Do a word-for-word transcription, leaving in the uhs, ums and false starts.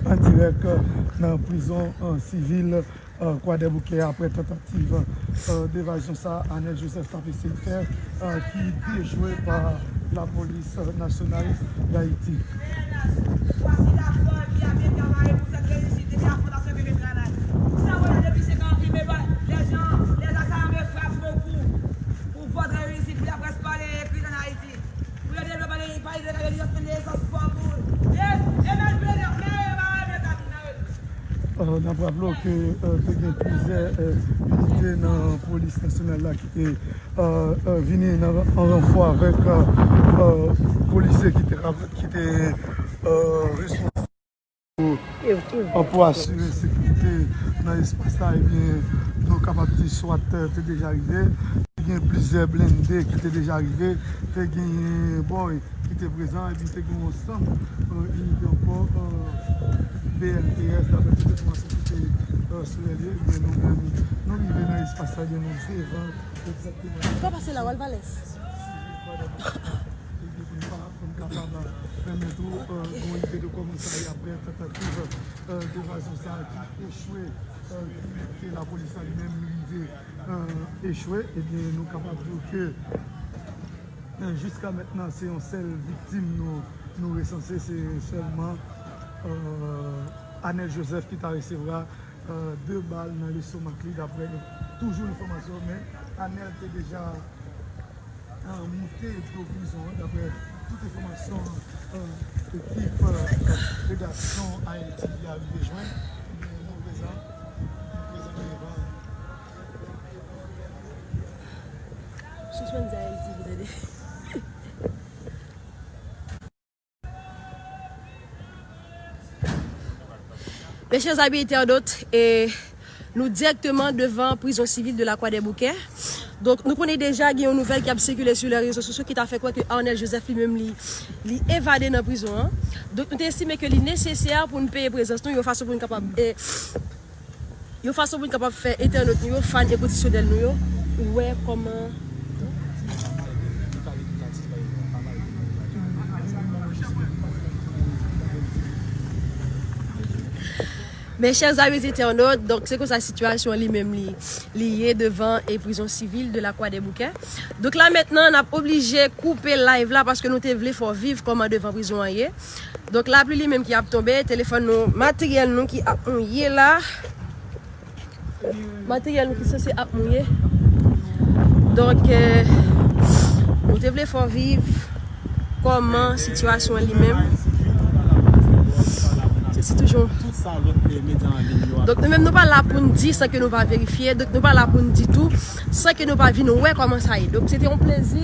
An dirèk, euh, nan prizon, euh, sivil, euh, Kwadèboukè, aprè tantativ, euh, devazyon sa Anel Joseph t ap eseye fè, euh, ki dechwe pa lapolis, euh, nasyonal Dayiti. Pou yo devlope nan espas fò pou. Yes, e menm vle nan men yo pa renmen ta di nan yo. Euh, n ap raple w ke, euh, te gen plizyè, euh, inite nan polis nasyonal la ki te, euh, euh, vini nan, an ranfò avèk, euh, euh, polisye ki te, ki te, euh, responsab pou, pou asire sekirite nan espas la, ebyen, nou kapab di swat, euh, te deja rive. Te gen plizyè blende ki te deja rive. Te genyen bòy ki te prezan, epi te gen yon ansanm, euh, inite ankò, euh, B L T S, daprè tout enfòmasyon ki te, euh, sou lè liyo, ebyen, nou menm, nou rive nan espas la, ebyen, nou devan egzakteman. Kò pase la, w al Valès. Epi pou n pa, pou n kapab pèmèt ou, euh, yon ide de kòman sa ye aprè tantativ, euh, devazyon sa ki echwe, euh, ki lapolis la li menm rive, euh, echwe, ebyen, nou kapab di w ke, euh, jiska mentnan, se yon sèl viktim nou, nou resanse, se sèlman, euh, Anel Joseph ki ta resevwa, euh, de bal nan lestomak li, daprè toujou enfòmasyon, men Anel te deja, euh, moute do prizon an, daprè tout enfòmasyon, euh, ekip, euh, redaksyon Ayiti a rive jwenn. Ebyen, nou prezan, nou prezan devan. Sispann di Ayiti, pou tande. Mes chers amis internautes, e nou dirèkteman devan prizon sivil de la Croix des Bouquets. Donk, nou konnen deja gen yon nouvèl ki ap sikile sou lè rezo sosyo ki ta fè kwè ke Arnel Joseph li menm li, li evade nan prizon an. Donk, nou te estime ke li nesesè pou n peye prezans nou yon fason pou n kapab, e, yon fason pou n kapab fè entènot nou yo, fan enkondisyonèl nou yo, wè kòman. Mes chers amis internautes, donk se konsa sitiyasyon li menm li, li ye devan e prizon sivil de la Croix des Bouquets. Donk la mentnan n ap oblije koupe live la paske nou te vle fè w viv kòman devan prizon an ye. Donk lapli li menm ki ap tonbe, telefòn nou, materyèl nou ki ap mouye la. Materyèl nou ki sanse ap mouye. Donk, euh, nou te vle fè w viv kòman sitiyasyon an li menm. Se, se toujou. Donk, nou menm nou pa la pou n di san ke nou pa verifye. Donk, nou pa la pou n di tou san ke nou pa vin wè kòman sa ye. Donk, se te yon plezi.